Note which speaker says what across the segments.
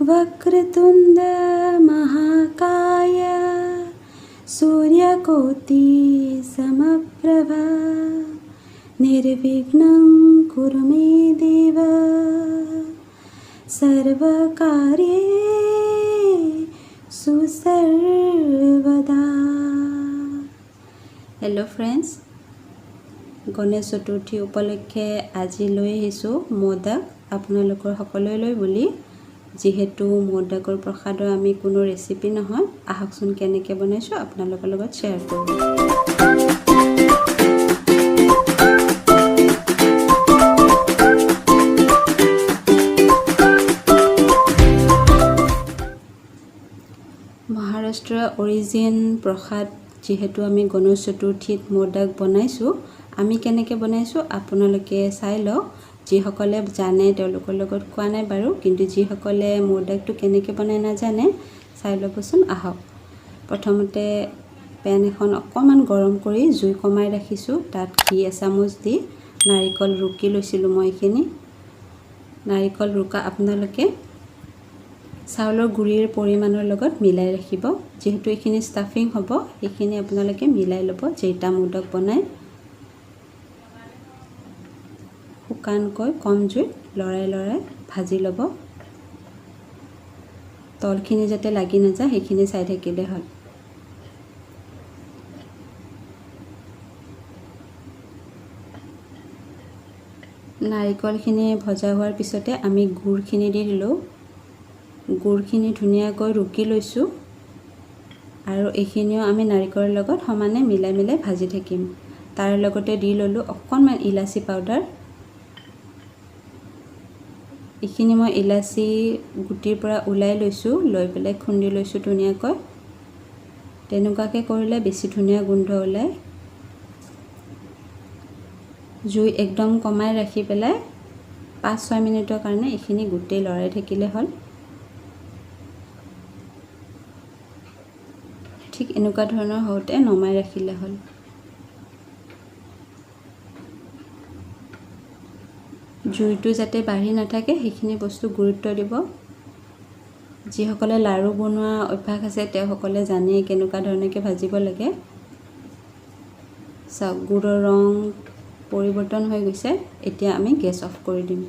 Speaker 1: वक्रतुण्ड महाकाय सूर्यकोटि समप्रभा निर्विघ्नं कुरु मे देव सर्वकार्येषु सर्वदा। হেল্ল' ফ্ৰেণ্ডছ, গণেশ চতুৰ্থী উপলক্ষে আজি লৈ আহিছোঁ মোদক আপোনালোকৰ সকলোলৈ বুলি। যিহেতু মোদকৰ প্ৰসাদৰ আমি কোনো ৰেচিপি নহয়, আহকচোন কেনেকৈ বনাইছোঁ আপোনালোকৰ লগত শ্বেয়াৰ কৰোঁ। মহাৰাষ্ট্ৰৰ অৰিজিন প্ৰসাদ যিহেতু আমি গণেশ চতুৰ্থীত মোদক বনাইছোঁ, আমি কেনেকৈ বনাইছোঁ আপোনালোকে চাই লওক। যিসকলে জানে তেওঁলোকৰ লগত কোৱা নাই বাৰু, কিন্তু যিসকলে মোদকটো কেনেকৈ বনাই নাজানে চাই ল'বচোন। আহক, প্ৰথমতে পেন এখন অকণমান গৰম কৰি জুই কমাই ৰাখিছোঁ। তাত ঘি এচামুচ দি নাৰিকল ৰুকি লৈছিলোঁ মই। এইখিনি নাৰিকল ৰুকা আপোনালোকে চাউলৰ গুড়িৰ পৰিমাণৰ লগত মিলাই ৰাখিব। যিহেতু এইখিনি ষ্টাফিং হ'ব, সেইখিনি আপোনালোকে মিলাই ল'ব। যেইটা মোদক বনায় শুকানকৈ কম জুইত লৰাই লৰাই ভাজি ল'ব। তলখিনি যাতে লাগি নাযায় সেইখিনি চাই থাকিলে হ'ল। নাৰিকলখিনি ভজা হোৱাৰ পিছতে আমি গুড়খিনি দি দিলোঁ। গুড়খিনি ধুনীয়াকৈ ৰুকি লৈছোঁ আৰু এইখিনিও আমি নাৰিকলৰ লগত সমানে মিলাই মিলাই ভাজি থাকিম। তাৰ লগতে দি ল'লোঁ অকণমান ইলাচি পাউডাৰ। এইখিনি মই ইলাচি গুটিৰ পৰা ওলাই লৈছোঁ, লৈ পেলাই খুন্দি লৈছোঁ ধুনীয়াকৈ। তেনেকুৱাকৈ কৰিলে বেছি ধুনীয়া গোন্ধ ওলায়। জুই একদম কমাই ৰাখি পেলাই 5-6 মিনিটৰ কাৰণে এইখিনি গোটেই লৰাই থাকিলে হ'ল। ঠিক এনেকুৱা ধৰণৰ হওঁতে নমাই ৰাখিলে হ'ল। জুইটো যাতে বাঢ়ি নাথাকে সেইখিনি বস্তু গুৰুত্ব দিব। যিসকলে লাড়ু বনোৱা অভ্যাস আছে তেওঁসকলে জানেই কেনেকুৱা ধৰণেকৈ ভাজিব লাগে। চাওক, গুড়ৰ ৰং পৰিৱৰ্তন হৈ গৈছে। এতিয়া আমি গেছ অফ কৰি দিম।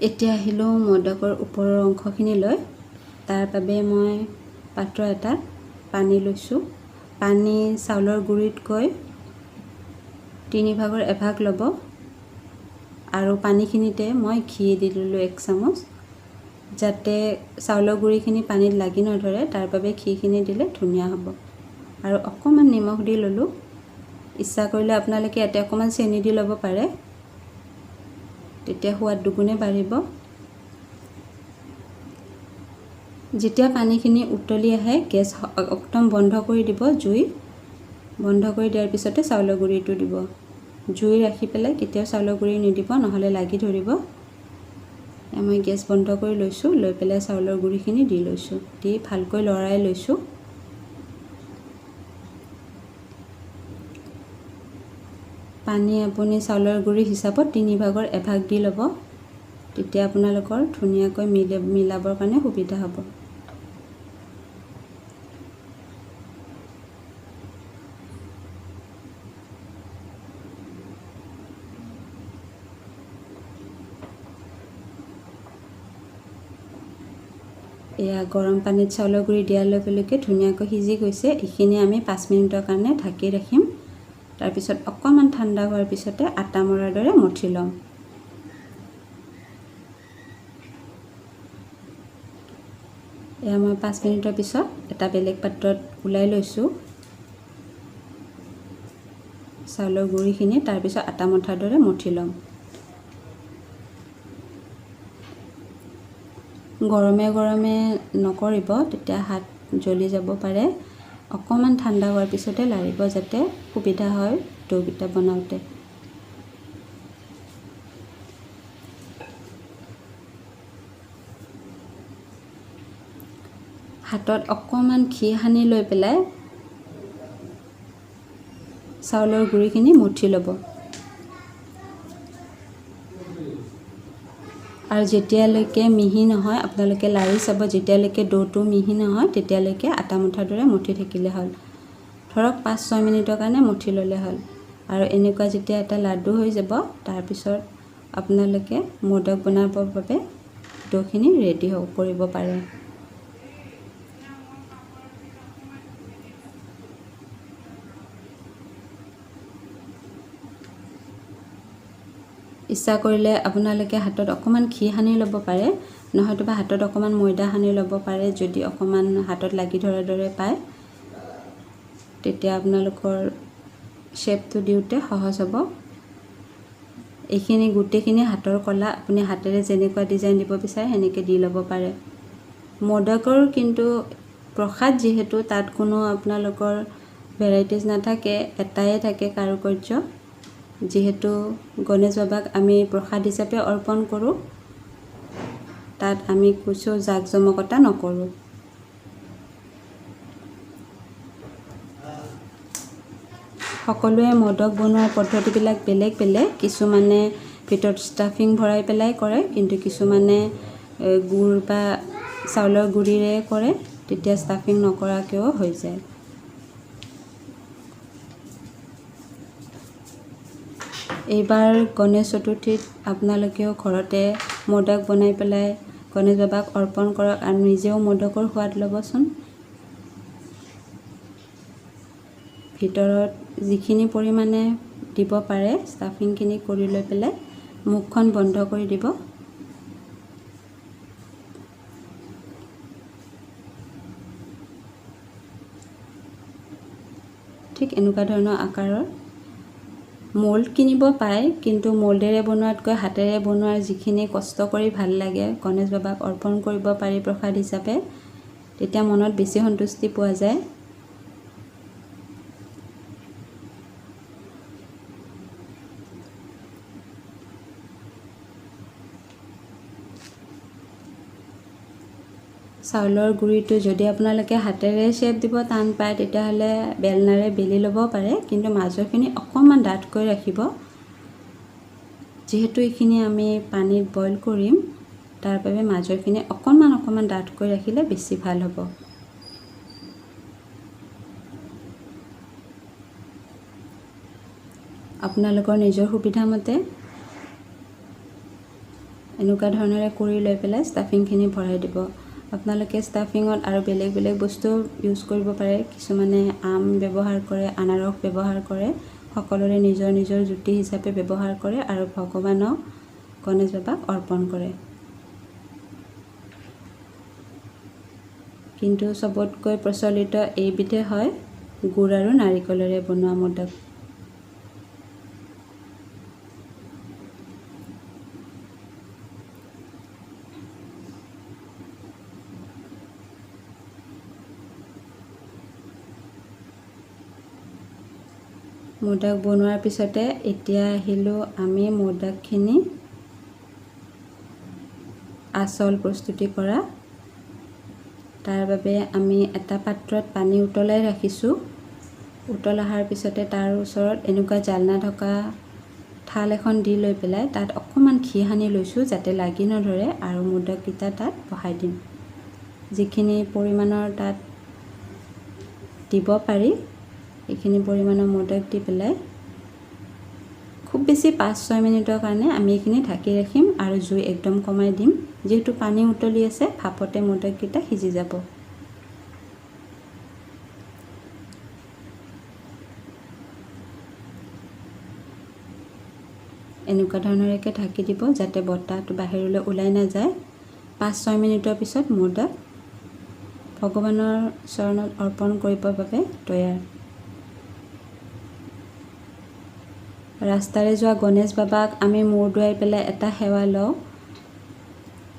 Speaker 1: এতিয়া আহিলোঁ মোদকৰ ওপৰৰ অংশখিনি লৈ। তাৰ বাবে মই পাত্ৰ এটাত পানী লৈছোঁ। পানী চাউলৰ গুড়িতকৈ 3 ভাগৰ এভাগ ল'ব আৰু পানীখিনিতে মই ঘি দি দিলোঁ 1 চামুচ, যাতে চাউলৰ গুড়িখিনি পানীত লাগি নধৰে তাৰ বাবে ঘিখিনি দিলে ধুনীয়া হ'ব। আৰু অকণমান নিমখ দি ল'লোঁ। ইচ্ছা কৰিলে আপোনালোকে ইয়াতে অকণমান চেনি দি ল'ব পাৰে, তেতিয়া সোৱাদ দুগুণে বাঢ়িব। যেতিয়া পানীখিনি উতলি আহে গেছ একদম বন্ধ কৰি দিব। জুই বন্ধ কৰি দিয়াৰ পিছতে চাউলৰ গুড়িটো দিব। জুই ৰাখি পেলাই কেতিয়াও চাউলৰ গুড়ি নিদিব, নহ'লে লাগি ধৰিব। মই গেছ বন্ধ কৰি লৈছোঁ, লৈ পেলাই চাউলৰ গুড়িখিনি দি লৈছোঁ, দি ভালকৈ লৰাই লৈছোঁ। পানী আপুনি চাউলৰ গুড়ি হিচাপত 3 ভাগৰ এভাগ দি ল'ব, তেতিয়া আপোনালোকৰ ধুনীয়াকৈ মিলাবৰ কাৰণে সুবিধা হ'ব। এয়া গৰম পানীত চাউলৰ গুড়ি দিয়াৰ লগে লগে ধুনীয়াকৈ সিজি গৈছে। এইখিনি আমি 5 মিনিটৰ কাৰণে ঢাকি ৰাখিম। তাৰপিছত অকণমান ঠাণ্ডা হোৱাৰ পিছতে আটা মৰাৰ দৰে মঠি ল'ম। এয়া মই 5 মিনিটৰ পিছত এটা বেলেগ পাত্ৰত ওলাই লৈছোঁ চাউলৰ গুড়িখিনি। তাৰপিছত আটা মঠাৰ দৰে মঠি ল'ম। গৰমে গৰমে নকৰিব, তেতিয়া হাত জ্বলি যাব পাৰে। অকণমান ঠাণ্ডা হোৱাৰ পিছতে লাৰিব, যাতে সুবিধা হয় দৈকেইটা বনাওঁতে। হাতত অকণমান ঘি সানি লৈ পেলাই চাউলৰ গুড়িখিনি মুঠি ল'ব। আৰু যেতিয়ালৈকে মিহি নহয় আপোনালোকে লাৰি চাব, যেতিয়ালৈকে ড'টো মিহি নহয় তেতিয়ালৈকে আটা মুঠাৰ দৰে মুঠি থাকিলে হ'ল। ধৰক 5-6 মিনিটৰ কাৰণে মুঠি ল'লে হ'ল। আৰু এনেকুৱা যেতিয়া এটা লাডু হৈ যাব, তাৰপিছত আপোনালোকে মোদক বনাবৰ বাবে ড'খিনি ৰেডি কৰিব পাৰে। ইচ্ছা কৰিলে আপোনালোকে হাতত অকণমান ঘি সানি ল'ব পাৰে, নহয়তো বা হাতত অকণমান ময়দা সানি ল'ব পাৰে। যদি অকণমান হাতত লাগি ধৰাৰ দৰে পায়, তেতিয়া আপোনালোকৰ শ্বেপটো দিওঁতে সহজ হ'ব। এইখিনি গোটেইখিনি হাতৰ কলা, আপুনি হাতেৰে যেনেকুৱা ডিজাইন দিব বিচাৰে সেনেকৈ দি ল'ব পাৰে। মোদকৰ কিন্তু প্ৰসাদ যিহেতু তাত কোনো আপোনালোকৰ ভেৰাইটিজ নাথাকে, এটাই থাকে কাৰুকাৰ্য। যিহেতু গণেশ বাবাক আমি প্ৰসাদ হিচাপে অৰ্পণ কৰোঁ, তাত আমি কিছু জাক জমকতা নকৰোঁ। সকলোৱে মোদক বনোৱাৰ পদ্ধতিবিলাক বেলেগ বেলেগ। কিছুমানে ভিতৰত ষ্টাফিং ভৰাই পেলাই কৰে, কিন্তু কিছুমানে গুড় বা চাউলৰ গুড়িৰে কৰে, তেতিয়া ষ্টাফিং নকৰাকৈও হৈ যায়। এইবাৰ গণেশ চতুৰ্থীত আপোনালোকেও ঘৰতে মোদক বনাই পেলাই গণেশ বাবাক অৰ্পণ কৰক আৰু নিজেও মোদকৰ সোৱাদ ল'বচোন। ভিতৰত যিখিনি পৰিমাণে দিব পাৰে ষ্টাফিংখিনি কৰি লৈ পেলাই মুখখন বন্ধ কৰি দিব। ঠিক এনেকুৱা ধৰণৰ আকাৰৰ মোল্ড কিনিব পায়, কিন্তু মোল্ডেৰে বনোৱাতকৈ হাতেৰে বনোৱাৰ যিখিনি কষ্ট কৰি ভাল লাগে, গণেশ বাবাক অৰ্পণ কৰিব পাৰি প্ৰসাদ হিচাপে, তেতিয়া মনত বেছি সন্তুষ্টি পোৱা যায়। চাউলৰ গুড়িটো যদি আপোনালোকে হাতেৰে শ্বেপ দিব টান পায়, তেতিয়াহ'লে বেলনাৰে বেলি ল'ব পাৰে, কিন্তু মাজৰখিনি অকণমান ডাঠকৈ ৰাখিব। যিহেতু এইখিনি আমি পানীত বইল কৰিম, তাৰ বাবে মাজৰখিনি অকণমান অকণমান ডাঠকৈ ৰাখিলে বেছি ভাল হ'ব। আপোনালোকৰ নিজৰ সুবিধামতে এনেকুৱা ধৰণেৰে কৰি লৈ পেলাই ষ্টাফিংখিনি ভৰাই দিব। আপোনালোকে ষ্টাফিঙত আৰু বেলেগ বেলেগ বস্তু ইউজ কৰিব পাৰে। কিছুমানে আম ব্যৱহাৰ কৰে, আনাৰস ব্যৱহাৰ কৰে, সকলোৰে নিজৰ নিজৰ জুতি হিচাপে ব্যৱহাৰ কৰে আৰু ভগৱানক গণেশ বাবাক অৰ্পণ কৰে। কিন্তু চবতকৈ প্ৰচলিত এইবিধে হয় গুড় আৰু নাৰিকলেৰে বনোৱা মোদক। মোদক বনোৱাৰ পিছতে এতিয়া আহিলোঁ আমি মোদকখিনি আচল প্ৰস্তুতি কৰা। তাৰ বাবে আমি এটা পাত্ৰত পানী উতলাই ৰাখিছোঁ। উতল অহাৰ পিছতে তাৰ ওচৰত এনেকুৱা জালনা থকা থাল এখন দি লৈ পেলাই তাত অকণমান ঘি সানি লৈছোঁ যাতে লাগি নধৰে, আৰু মোদককেইটা তাত বহাই দিম। যিখিনি পৰিমাণৰ তাত দিব পাৰি এইখিনি পৰিমাণৰ মোদক দি পেলাই খুব বেছি 5-6 মিনিটৰ কাৰণে আমি এইখিনি ঢাকি ৰাখিম আৰু জুই একদম কমাই দিম। যিহেতু পানী উতলি আছে, ভাপতে মোদককেইটা সিজি যাব। এনেকুৱা ধৰণেৰে ঢাকি দিব যাতে বতাহটো বাহিৰলৈ ওলাই নাযায়। 5-6 মিনিটৰ পিছত মোদক ভগৱানৰ চৰণত অৰ্পণ কৰিবৰ বাবে তৈয়াৰ। ৰাস্তাৰে যোৱা গণেশ বাবাক আমি মূৰ দোৱাই পেলাই এটা সেৱা লওঁ।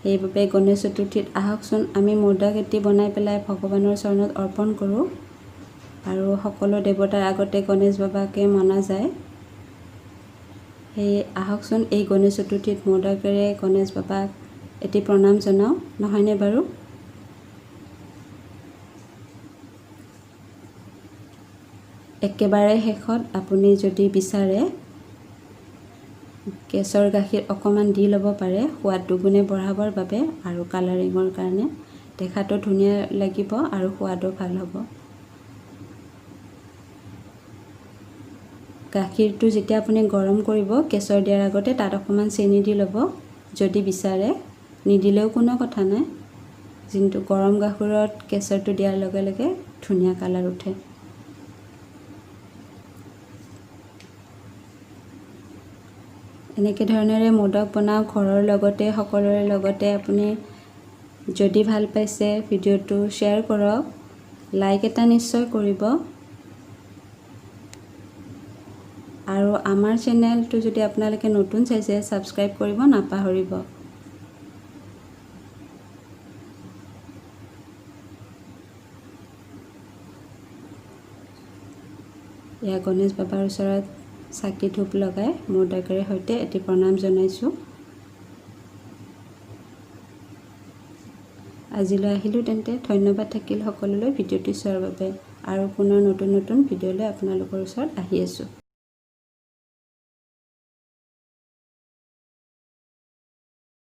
Speaker 1: সেইবাবে গণেশ চতুৰ্থীত আহকচোন আমি মোদক এটি বনাই পেলাই ভগৱানৰ চৰণত অৰ্পণ কৰোঁ। আৰু সকলো দেৱতাৰ আগতে গণেশ বাবাকে মনা যায়। সেয়ে আহকচোন এই গণেশ চতুৰ্থীত মোদকেৰে গণেশ বাবাক এটি প্ৰণাম জনাওঁ, নহয়নে বাৰু? একেবাৰে শেষত আপুনি যদি বিচাৰে কেশৰ গাখীৰ অকণমান দি ল'ব পাৰে, সোৱাদ দুগুণে বঢ়াবৰ বাবে আৰু কালাৰিঙৰ কাৰণে। দেখাটো ধুনীয়া লাগিব আৰু সোৱাদো ভাল হ'ব। গাখীৰটো যেতিয়া আপুনি গৰম কৰিব, কেশৰ দিয়াৰ আগতে তাত অকণমান চেনি দি ল'ব যদি বিচাৰে, নিদিলেও কোনো কথা নাই। যোনটো গৰম গাখীৰত কেশৰটো দিয়াৰ লগে লগে ধুনীয়া কালাৰ উঠে। এনেকৈ ধৰণেৰে মোদক বনাওঁ ঘৰৰ লগতে, সকলোৰে লগতে। আপুনি যদি ভাল পাইছে ভিডিঅ'টো শ্বেয়াৰ কৰক, লাইক এটা নিশ্চয় কৰিব। আৰু আমাৰ চেনেলটো যদি আপোনালোকে নতুন চাইছে, ছাবস্ক্ৰাইব কৰিব নাপাহৰিব। এয়া গণেশ বাবাৰ ওচৰত চাকি ধূপ লগাই মোদকেৰে সৈতে এটি প্ৰণাম জনাইছোঁ। আজিলৈ আহিলোঁ তেন্তে, ধন্যবাদ থাকিল সকলোলৈ ভিডিঅ'টি চোৱাৰ বাবে। আৰু পুনৰ নতুন নতুন ভিডিঅ'লৈ আপোনালোকৰ ওচৰত আহি আছোঁ।